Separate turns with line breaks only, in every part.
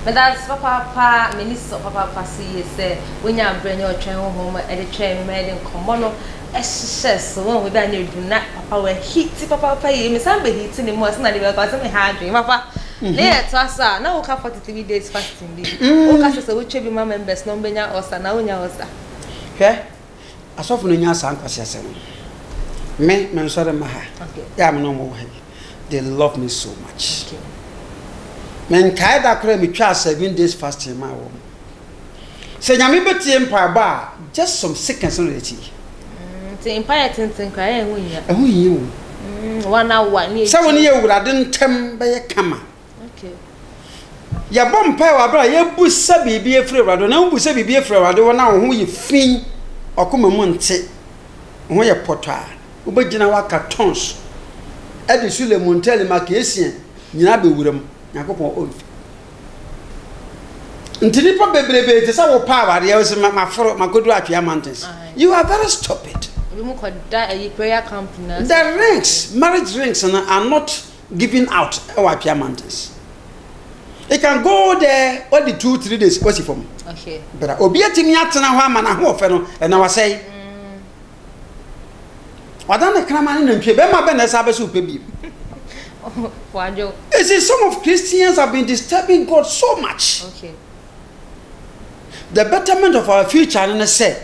Meda ase papaapa, m'ani sɔ papaapa so yie sɛ wonya berɛ ne ɔtwɛn honhom de twɛn me ma yɛde nkɔmmɔ no hyehyɛ so. Woahu baabi a na ɛduru na papa wa heat papaapa yie. Mesan bɛ heat ne mu a, sɛ na de bɛkɔ sɛ meha adwene. Papa, ne yɛtoa so a, na woka 43 days fasting bi. Woka sɛ sɛ wotwa bi ma members na wɔbɛnya ulcer na wonya ulcer.
Hwɛ, asɔfo no nya saa nkwaseasɛm no. Me, me nsɔre mma ha. Yɛ a me ne wɔn wɔ ha yi. They love me so much. Menkae da koraa metwaa 7 days fasting maa wɔn. Sɛ Nyame bɛtie mpaebɔ a, just some seconds no na ɛtie.
Nti mpaeɛ tenten koraa ɛyɛ ɛho hia.
Ɛho hia o.
One hour ne
Sɛ wo ne yɛ Awurade ntam bɛyɛ kama. Yɛbɔ mpae wɔ abere a yɛbu sɛ biribi afiri Awurade hɔ, na wobu sɛ biribi afiri Awurade hɔ na wo ho yɛ fi, ɔkoma mu nte, wo ho yɛ pɔtɔ a, wobɛgyina hɔ aka tons ɛde su lemontɛli makeesia nyinaa bɛwura mu. Nyankopɔn ɔmfi. Nti nipa bebrebe te sɛ wo pa awareɛ wo sɛ maforo makɔduru Atwea Mountains. You are very stupid.
Ebi mu kɔda ayi prayer camp na.
The rings, marriage rings no are not given out ɛwɔ Atwea Mountains. You can go there only 2, 3 days wasi fam. Bra obi atumi atena hɔ ama n'ahoɔfɛ no ɛna wasɛe. Wadan ne kraman ne nantwie bɛrima bɛ na ɛsɛ abɛsɛ wopɛ biem.
Wadwo.
You see, some of Christians have been disturbing God so much. The betterment of our future no ne sɛ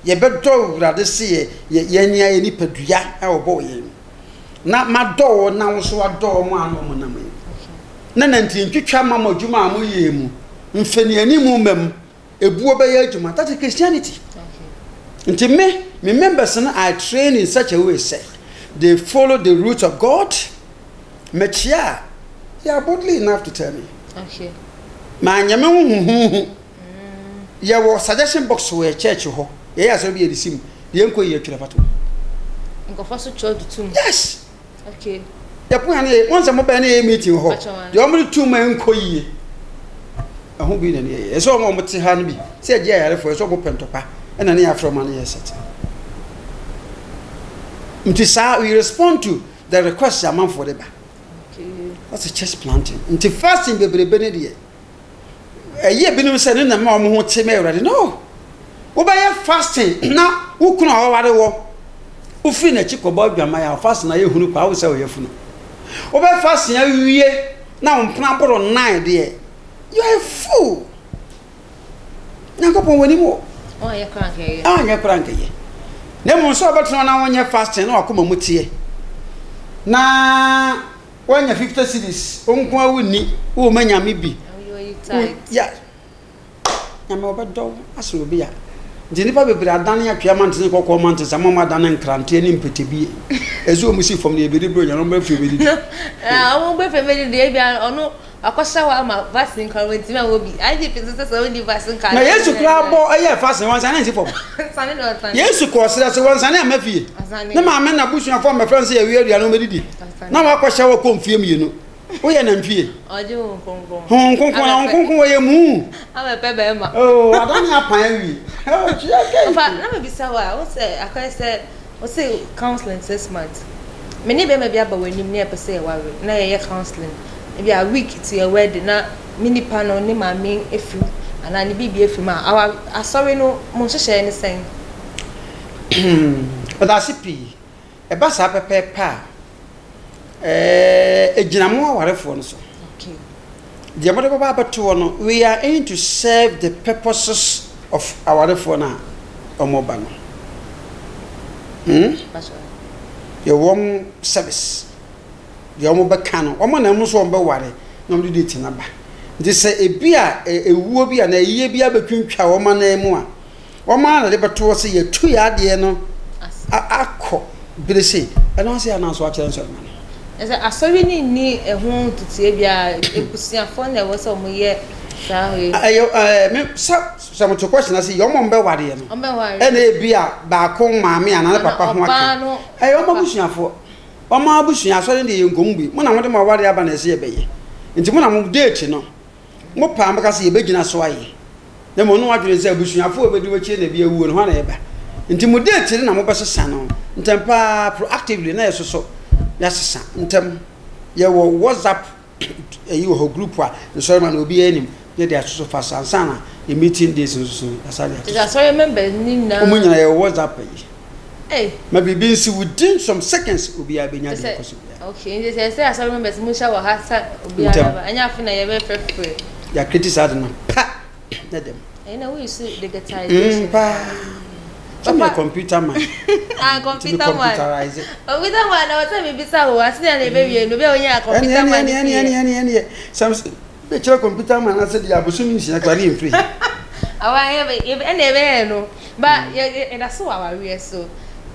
yɛbɛdɔ Awurade se yɛ yɛ yɛn nea yɛ nipadua a ɔbɔɔ yɛn na madɔ wo na wo so adɔ wɔn a na wɔn nam yi na nantwie ntwitwa ma mo adwuma a moyɛ mu mfɛniani mu mmam ebuo bɛyɛ adwuma. That is Christianity. Nti me members no, I train in such a way sɛ they follow the route of God. Mekyia a, they are boldly enough to tell me. Maanyɛ me ho huhuhu. Yɛwɔ suggestion box wɔ yɛ church hɔ. Yɛyɛ asɔre bi yɛde si mu. Deɛ nkɔ yie atwerɛ fa to.
Nkɔfɔ so kyerɛ tutum.
Yes. Yɛpo ya ne yɛ wɔn sɛ mo bɛn ne yɛ meeting hɔ. Deɛ wɔn de tum a nkɔ yie. Ɛho bi na ne yɛ. Ɛsɛ wɔn a wɔn te ha no bi. Sɛ ɛgye ayarefoɔ ɛsɛ wɔn pɛ ntɔkwa. Ɛna ne yɛ afrɛ wɔn ano yɛ set. Nti saa we respond to the request amanfoɔ de ba. That's a church planting. Nti fasting bebrebe ne deɛ. Ɛyɛ binom sɛ ne na ma wɔn ho te ma Awurade. No. Wobɛyɛ fasting na wo kunu a wɔware wɔ wofiri n'akyi kɔbɔ adwaman a fasting ayɛ hunu kwa wo sɛ ɔyɛ funu. Wobɛ fasting awie na wo mpena boro nine deɛ. You are a fool. Nyankopɔn wɔ nim o.
Ɔnyɛ kora nkɛyɛ.
Ɔnyɛ kora nkɛyɛ. Na mmom sɛ ɔbɛtena na wonyɛ fasting na wakoma mu teɛ. Na wanya 50 cedis, wo nko a wonni, wo ma Nyame bi. Ya Nyame ɔbɛdɔ wo asen obi a. Nti nnipa bebree adane atwea mantene kɔkɔɔ mantene sɛ mama adane nkranteɛ ne mpetebie. Ɛsɛ wɔn si fam no yɛbɛdi bro nyame wɔn bɛfiri bɛdidi.
Wɔn bɛfiri bɛdidi ebi ɔno akɔhyɛ hɔ ama vaccine kora wɔntumi a wɔ bi. IGP nso sɛ sɛ wonni vaccine card.
Na Yesu koraa bɔ ɛyɛ vaccine wɔn nsane nsi fam. Yesu kɔɔ serɛ so wɔn nsane amma fie. Ne maame na abusuafoɔ mmɛfrɛ no sɛ yɛwie aduane wɔn bɛdidi. Na wakɔhyɛ hɔ kɔ mfie 2. Woyɛ nantwie.
Ɔgye Honhom Kronkron.
Honhom Kronkron na Honhom Kronkron wɔyɛ mu.
Abɛpɛ bɛrima.
Oh, adane apan awie. Oh, kyia kɛ.
Ɔfa na mebisa wo a, wo sɛ akɔyɛ sɛ wo se counseling 6 months. Me ne bɛrima bi aba w'anim na yɛpɛ sɛ yɛware na yɛyɛ counseling. Ebi a week to yɛ wedding na me nipa no ne maame efiri anaa ne biribi efiri mu a, awa asɔre no mo nhyehyɛe ne sɛn?
Ɔdaase pii. Ɛba saa pɛpɛɛpɛ a, ɛɛ egyina mo awarefoɔ no so. Deɛ mode bɛba abɛto hɔ no, we are in to serve the purposes of awarefoɔ no a wɔba no. Yɛwɔ wɔn service. Deɛ wɔbɛka no, wɔn na wɔn nso wɔbɛware na wɔde date no aba. Nti sɛ ebi a ewuo bi anaa ayie bi abɛtwintwa wɔn anan mu a, wɔn ara na de bɛto hɔ sɛ yɛtu yɛ adeɛ no akɔ bere sei. Ɛno ase anaa nso akyerɛ nsɔrema no.
Ɛsɛ asɔre no nni ɛho ntutuɛ biara, ebusuafoɔ na ɛwɔ sɛ wɔyɛ saa wei.
Ɛyɛ ɛɛ me sɛ sɛ mo to question ase yɛ wɔn a wɔbɛwareɛ no.
Wɔbɛware.
Ɛna ebi a baako maame anaa ne papa ho aka. Ɛyɛ wɔn abusuafoɔ. Wɔn abusua asɔre no deɛ yɛ nkɔm bi. Mo na mo de mo awareɛ aba na ɛsɛ yɛbɛyɛ. Nti mo na mo date no. Mo paa mo ka sɛ yɛbɛgyina so ayɛ. Na mmom no adwene sɛ abusuafoɔ a wɔbɛdi w'akyi na ebi awuo no hɔ na yɛba. Nti mo date no na mobɛsesa no ntɛm paa proactively na yɛsoso yɛasesa ntɛm. Yɛwɔ WhatsApp ɛyi wɔ hɔ group a nsɔrema no obiara nim. Ne de ato so fast ansa na yɛ meeting days nso so yɛasa de ato
so. Asɔre members ne nyinaa.
Wɔn nyinaa yɛwɔ WhatsApp yi. Hey. Ma biribi nsi within some seconds obiara bɛnya deɛ ɛkɔ so
biara. Okay, nti sɛ sɛ asɔre members mu hyɛ wɔ ha sa obiara ba. Ɛnyɛ afe na yɛbɛfrɛfrɛ.
Yɛakreti saa de no pa ne dɛm.
Ɛyɛ na woyi so digitization.
Paa. Sɛ meyɛ computer man.
Ah, computer man. Computer man na wɔsɛ mebisa wo ase na ɛbɛwie no obi a wonya computer man.
Ɛne ɛne ɛne ɛne ɛne ɛne Bɛkyerɛ kɔmputa ma anaasɛ deɛ abosome nsia koraa ne yɛmfiri he.
Awa ɛna ɛbɛyɛ no ba yɛda so wɔ awareɛ so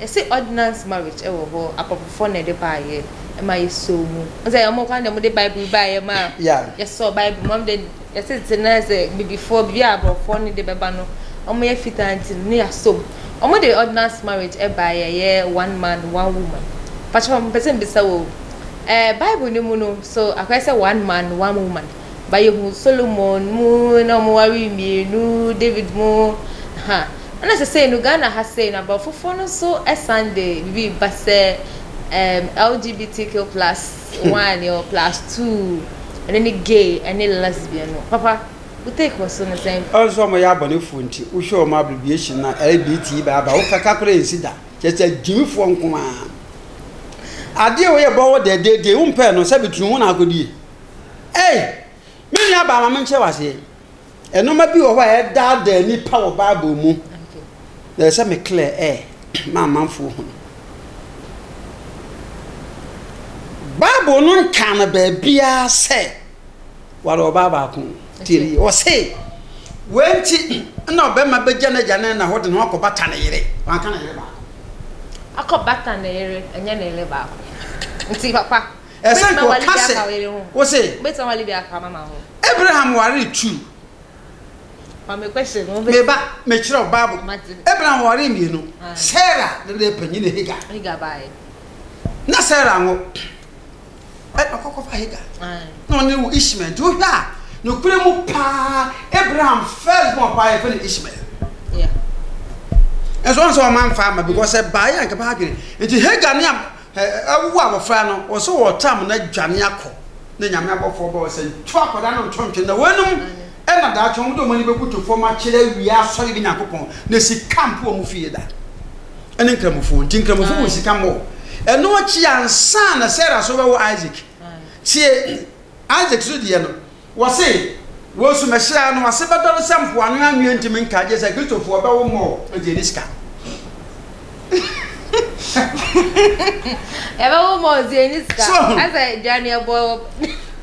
yɛse ordinance marriage ɛwɔ hɔ aborɔfofoɔ na ɛde baayɛ ɛma yɛsɔɔ mu sɛ ɔmo kwan deɛ ɔmo de bible baayɛ ma yɛsɔɔ bible mu ɔmo de yɛse tete na sɛ bibifoɔ bibi a aborɔfoɔ no de bɛba no ɔmo yɛ fitaa nti no ne yɛasɔ mu ɔmo de ordinance marriage ɛbaayɛ ɛyɛ one man one woman pakyɛ mpɛ sɛ mbisa wɔ Eh bible no mu no so akɔyɛ sɛ one man one woman but yɛhu Solomon mu na ɔmo ware mmienu David mu ha ɛna sesei no Ghana ha sei no aborɔfofoɔ no nso ɛsan de biribi ba sɛ um, LGBTQ plus one or plus two ɛne ne gay ɛne lesbian no papa wo take wɔ so no sɛn?
Ɔno nso ɔmo yɛ abɔnefoɔ nti wohwɛ ɔmo abbreviation na LBT ba aba wokaka koraa ɛnsi da. Kyerɛ sɛ gyimifoɔ nko ara. Adeɛ wei yɛ bɔ wɔ dɛdɛɛdɛ wo mpɛ no sɛ bitunu ho na akɔdie. Ei! Me nua baa ma menkyerɛ wo aseɛ. Nnoɔma bi wɔ hɔ a ɛdaadaa nnipa wɔ Bible mu. Na ɛsɛ sɛ me clear air ma amanfoɔ hunu. Bible no nkaa no baabiara sɛ Ware ɔbaa baako. Tie no yie. Ɔse, wei nti na ɔbarima bɛgya n'agya ne ne na hɔ de ne ho akɔbata ne yere. Wanka ne yere baako.
Akɔbata ne yere, ɛnyɛ ne yere baako. Nti papa,
Ɛsɛ nka ɔka sɛ, wose,
wobɛtumi awale bi aka mama ho.
Abraham waree two. Meba, mekyerɛ wo Bible. Abraham waree mmienu. Sarah ne deɛ panyin ne Hagar.
Hagar baeɛ.
Na Sarah nwo. Ɛna ɔkɔkɔfa Hagar na ɔne wo Ishmael. Nti wohwɛ a, nokorɛ mu paa Abraham first born paa yɛfrɛ no Ishmael. Nso ɔn sɛ ɔma mfa ama because ɛbaeɛ a nka bɛha adwene. Nti Hagar ne ɛwo abɔfra no, wɔ sɛ wɔtam no adwane akɔ na Nyame abɔfoɔ ba wɔ sɛ nto akwadaa no nto ntwene na wɔnom ɛna daakye wɔn de wɔn ani bɛbutu fam akyerɛ awia asɔre ne Nyankopɔn na sika mpo wɔn fie da. ne Nkramofoɔ nti Nkramofoɔ wɔ sika mmɔ. Ɛno akyi ansa na Sarah so bɛwo Isaac. Tie Isaac so deɛ no, wɔse wɔ so mɛhyira no ase bɛdɔre sɛ mpoano anwea ntimi nka gye sɛ Kristofoɔ bɛwo mmɔ nti ɛni sika.
Yɛbɛwo mmɔ nti ɛni sika. Asɛ dwane ɛbɔ.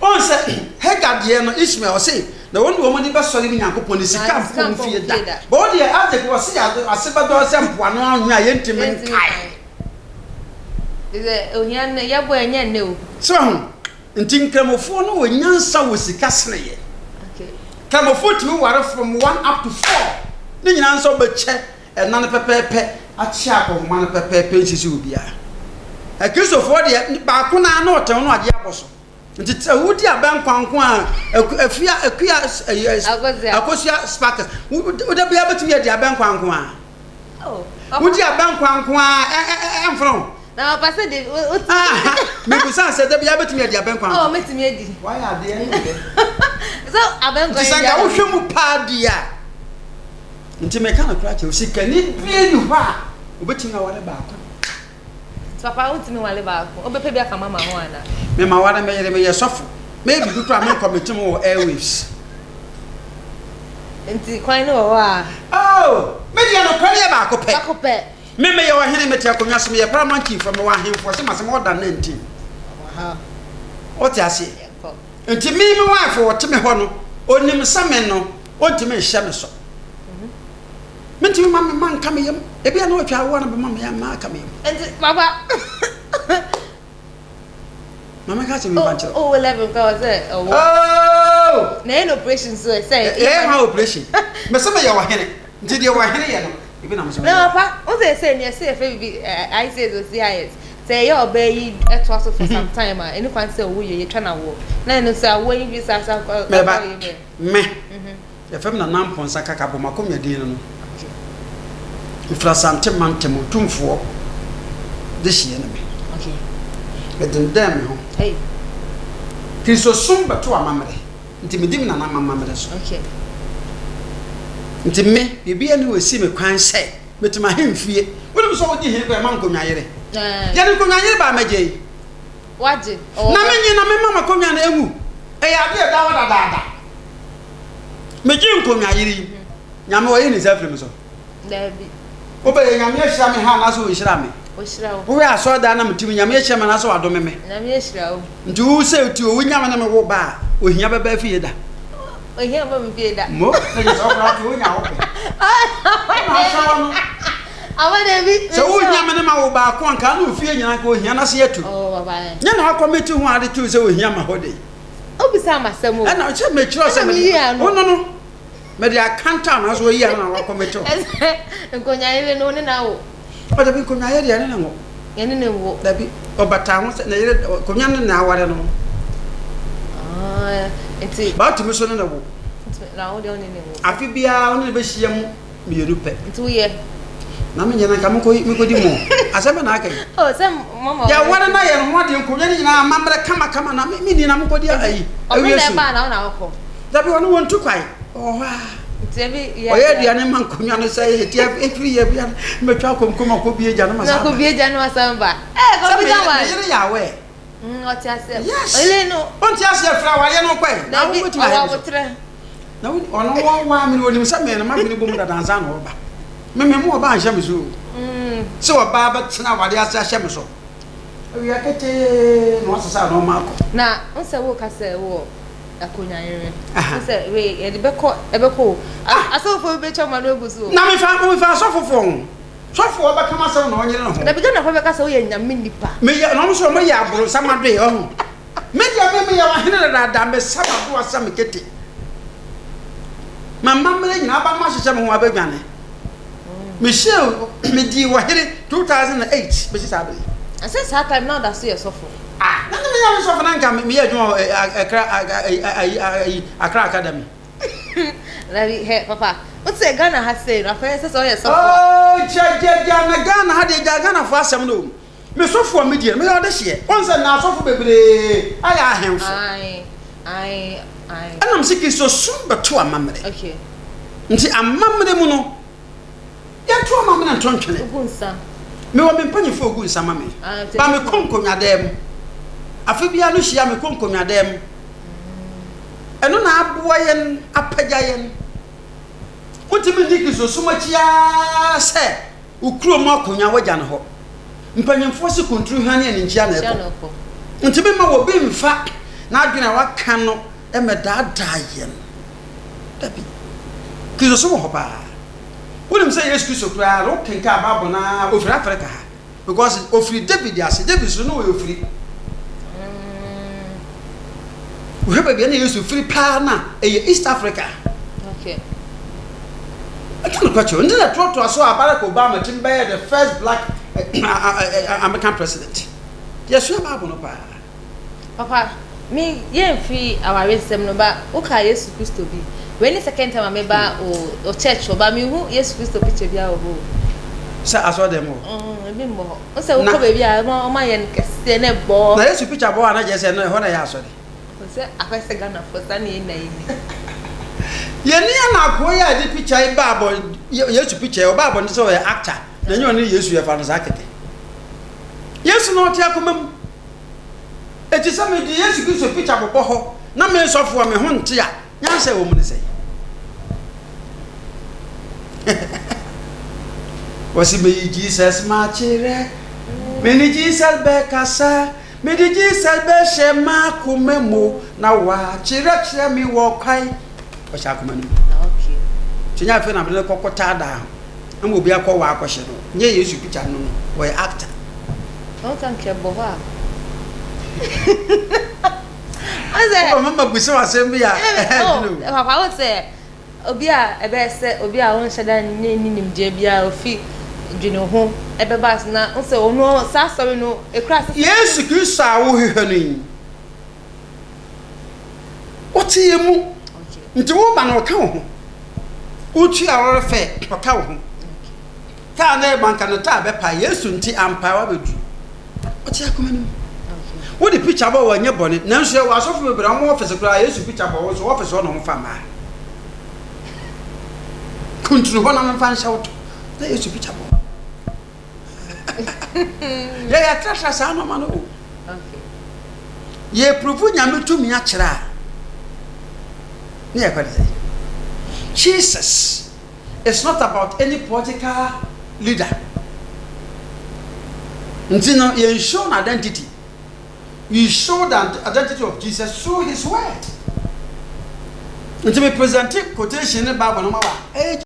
Ɔn sɛ Hagar deɛ no Ishmael ɔse Na wɔn de wɔn ani bɛsɔre ne Nyankopɔn ne sika mpo wɔn fie da. But wo deɛ Isaac wɔse yɛ ase bɛdɔre sɛ mpoano anwea a yɛntumi nkae.
Sɛ ohia no yɛbɔ ɛnyɛ nnɛ o.
So wahu? Nti Nkramofoɔ no wɔ nyansa wɔ sika sene yɛn. Nkramofoɔ tumi ware from one up to four. Ne nyinaa nso wɔbɛkyɛ ɛna no pɛpɛɛpɛ, akyɛ akɔnhoma no pɛpɛɛpɛ nsisi obiara. Akristofoɔ deɛ baako no ara na ɔtɛn no agye abɔ so. Nti sɛ wodi abɛnkwa nko a, afia akua akosua sparkles woda biara bɛtumi adi abɛnkwa nko a.
Oh,
wodi abɛnkwa nko a ɛmfra ho.
Na papa sɛ de o.
Mebisa sɛ da biara bɛtumi adi abɛnkwa nko.
Oh, mɛtumi adi.
Wayɛ adeɛ ne dɛ.
Sɛ abɛnkwa
yi. Nti sɛ nka wohwɛ mu paa di a. Nti meka no koraa kyerɛ sikani bie ni hɔ a obɛtumi aware baako.
Nti papa wontumi nwale baako? Wobɛpɛ bi aka mama ho anaa?
Me ma ware me yere meyɛ sɔfo. Mɛyɛ biribi koraa me nkɔ mete mo wɔ airwaves.
Nti kwan no wɔ hɔ a.
Oh! Me deɛ nokorɛ no yɛ baako pɛ.
Baako pɛ.
Me meyɛ ɔhene mete akonnwa so meyɛ paramount chief mewɔ ahemfo ɔhyɛ m'ase more than 19. Wote aseɛ? Nti me me wife ɔte me hɔ no onim sɛ me no ɔntumi nhyɛ me so. Mentumi ma me mma nka me yam. Ebia na ɔtwa awoɔ na bɛma me mma aka me yam.
Nti papa.
Mama ka sɛ memfa nkyerɛ.
Oh, 11 ka wɔ sɛ ɔwɔ.
Oh!
Na ɛyɛ no operation so sɛ.
Ɛyɛ ha operation. Mɛsɛ meyɛ ɔhene. Nti deɛ ɔhene yɛ no, ebi na mesɛ meyɛ.
Na papa, wo sɛ sɛ nea sɛ yɛfrɛ bibi ICS or CIS. Sɛ ɛyɛ ɔbaa yi ɛtoa so for some time a, ɛni kwan sɛ ɔwo yɛ yɛtwa no awoɔ. Na ɛno sɛ awoɔ yi bi sa sa kɔ.
Mɛba, me. Yɛfrɛ me Nana Amponsah Kaka bɔ m'akonnwa din no no. Mefiri Asante mantam Otumfoɔ dehyeɛ ne me. Medendɛn me ho. Kristosom bɛto amammerɛ. Nti medi me nana amammerɛ so. Nti me, biribiara nni hɔ a ɛsi me kwan sɛ mete m'ahemfie. Wonim sɛ wodi hene koraa ɛma nkonnwa yere. Yɛde nkonnwa yere baa mɛgye yi. Na menye na mema m'akonnwa no ɛnwu. Ɛyɛ adeɛ a ɛda hɔ dadaada. Megye nkonnwa yere yi. Nyame ɔyi ne nsa firi me so.
Daabi.
Wobɛyɛ Nyame ahyira me ha anaasɛ ɔnhyira me?
Ɔhyira wo.
Wohwɛ asɔredan na mete mu, Nyame ahyira me anaasɛ wadome me?
Nyame ahyira wo.
Nti wo sɛ ti owu Nyame ne me wo ba a, ohia bɛba afie da?
Ohia mba me fie da.
Mo, na kyerɛ sɛ ɔkora te wonya wo pɛ. Wona ahyɛ wo no.
Ama dabi.
Sɛ wo Nyame ne ma wo baako a, nka na ofie nyina nka ohia no ase atu.
Oh, baba.
Nyɛ na wakɔ meti ho ade too sɛ ohia ma hɔ de.
Wobisa m'asɛm o.
Ɛna sɛ mekyerɛ sɛ mede, wo no no. Mede akantan nanso wayi ano na wakɔ mɛtɔ.
Ɛsɛ nkonyayere no ne na wo.
Ɔ dabi nkonyayere deɛ ɛne ne nwo.
Ɛne ne nwo.
Dabi ɔbata ho sɛ ne yere konya no na aware no.
Ah, nti.
Baatumi so ne ne wo.
Na wo deɛ ɔne ne nwo.
Afe biara ɔne ne bɛhyia mu mmienu pɛ.
Nti woyɛ.
Na menyɛ na nka mekɔ mekɔdi mu. Asɛm bɛ na aka yi.
Oh, sɛ mama.
Yɛware na yɛn ho adeɛ nkonnwa no nyinaa amammerɛ kamakama na menni na mekɔdi ayi.
Ɔno na ɛbaa na wo na wokɔ.
Dabi ɔno wɔntu kwan ɔwɔ hɔ ara. Ɔyɛ aduane ma nkonnwa no sɛ ɛti ɛfiri yɛ bia mɛtwa akɔmkɔm akɔ bie gya no ma
saa ba. Bie gya no ma saa ba. Ɛɛ kɔmputa wa.
Sɛ me yere yɛ awɛ.
Ɔte aseɛ.
Yes.
Ɔyere no.
Ɔnte aseɛ fira awareɛ no kɔɛ.
Dabi ɔwɔ abotrɛ.
Na ɔno wɔwa me no ɔnim sɛ me no madwene bɔ mu dada ansa na ɔba. Me me mo ɔba anhyɛ me so o. Sɛ ɔbaa bɛtena awareɛ ase ahyɛ me so. Awia ketee na wasesa nneɛma akɔ.
Na n sɛ woka sɛ wɔ Akonya yere. N sɛ wei yɛde bɛkɔ ɛbɛkɔ o. Asɔfoɔ bi bɛtwa ma no agu so o.
Na mefa mefa asɔfofoɔ ho. Sɔfoɔ ɔbɛka m'asɛm na ɔnyere ne ho.
Dabi Ghanafoɔ bɛka sɛ woyɛ nyame nipa.
Meyɛ na wɔn nso wɔyɛ aborɔnsam adoe ɔho. Me deɛ me meyɛ ɔhene dadaada mesa m'adoa sɛ me kete. M'amammerɛ nyinaa aba no mahyehyɛ me ho abɛdwane. Mehyɛɛ medii ɔhene 2008 bɛsi saa bere yi.
Ɛsɛ saa time na ɔda so yɛ sɔfo.
Ah, na ne meyɛ me sɔfo na nka meyɛ adwuma wɔ Accra ayi Accra Academy.
Dabi hɛ papa, wote sɛ Ghana ha sei no akɔyɛ sɛ sɛ ɔyɛ sɔfo a.
Oh, gya gya gya na Ghana ha deɛ gya Ghana fo asɛm no o. Me sɔfo a me deɛ meyɛ ɔdehyeɛ. Wɔn sɛ na asɔfo bebree ayɛ ahemfo.
Ae, ae, ae.
Ɛnam sɛ Kristosom bɛto amammerɛ.
Okay.
Nti amammerɛ mu no, Yɛnto amammerɛ nto ntwene.
Wogu nsa.
Mewɔ me mpanyimfo a wogu nsa ma me. Ba mekɔ nkonnwadan mu. Afe biara no hyia mekɔ nkonnwadan mu. Ɛno na aboa yɛn apagya yɛn. Wontumi nni Kristosom akyi ara sɛ wo kurom akonnwa woagya no hɔ. Mpanyimfoɔ se kunturu hwane aninkyia na ɛkɔ. Nti memma obi mfa n'adwene a waka no mmɛdaadaa yɛn. Dabi. Kristosom wɔ hɔ paa. Wonim sɛ Yesu Kristo koraa no, wokenkan Bible no ara, ofiri Africa ha. Because ofiri David ase. David so no ɔyɛ ofiri. Wohwɛ baabi a na Yesu firi paa no a, ɛyɛ East Africa.
Okay.
Ɛka no kwakyɛ. Nti na toatoa so a Barack Obama tumi bɛyɛ the first black American president. Yɛsua Bible no paa.
Papa me yɛnfiri awaresɛm no ba wokaa Yesu Kristo bi wei ne second time a meba wo wo church hɔ ba menhu Yesu Kristo picture biara wɔ hɔ o.
Sɛ asɔre dɛm hɔ?
Mm, ebi mbɔ hɔ. Wo sɛ wokɔ baabi a ɔma ɔma yɛ no kɛseɛ na ɛbɔ hɔ.
Na Yesu picture bɔ hɔ a na kyerɛ sɛ ɛno ɛhɔ na ɛyɛ asɔre.
Sɛ akɔyɛ sɛ Ghanafoɔ saa na yɛn nyinaa yɛnim.
Yɛn ni ana akoa yi a yɛde picture yi ba abɔ Yesu picture yi ɔba abɔnten sɛ ɔyɛ actor na ɛnyɛ ɔno ne Yesu yɛfa no saa kɛkɛ. Yesu na ɔte akoma mu. Enti sɛ mede Yesu Kristo pikya bobɔ hɔ na me sɔfo a me ho nte a, nyansa a ɛwɔ mu ne sɛn? Wɔsi meyi Jesus makyerɛ, me ne Jesus bɛkasa, mede Jesus bɛhyɛ m'akoma mu na wakyerɛkyerɛ me wɔ kwan. Ɔhyɛ akoma no mu. Nti nyɛ afei na mede no kɔkɔ taadaa ho. Ama obi akɔ wɔ akɔhyɛ no. Nyɛ Yesu picture no no, wɔyɛ actor.
Ɔnka nka ɛbɔ hɔ a.
Ɔsɛ. Mama busa asɛm bi a.
Oh, papa wo sɛ obi a ɛbɛyɛ sɛ obi a ɔnhyɛ da ne ne nimdeɛ biara ofi dwene ho ɛbɛba ase na ɔsɛ ɔno saa asɔre no ekura sɛ.
Yesu Kristo a wohwehwɛ no yi. Ɔte yɛn mu. Nti woba no ɔka wo ho. Wotua lɔre fɛ ɔka wo ho. Kaa no ɛba nka no taa bɛpae. Yesu nti ampae wabɛduru. Ɔte akoma no mu. Wode picture bɔ hɔ a ɛnyɛ bɔne, nanso yɛwɔ asɔfo bebree a wɔn office koraa Yesu picture bɔ hɔ nso office hɔ na wɔfa mmaa. Kuntunu hɔ na memfa nhyɛ wo to na Yesu picture bɔ hɔ. Yɛyɛ atratra saa nneɛma no o. Yɛprovu Nyame tumi akyerɛ a ne yɛkɔ de sɛ Jesus is not about any political leader. Nti no yɛn show no identity. We show the identity of Jesus through his word. Nti me present quotation ne Bible no ma wa.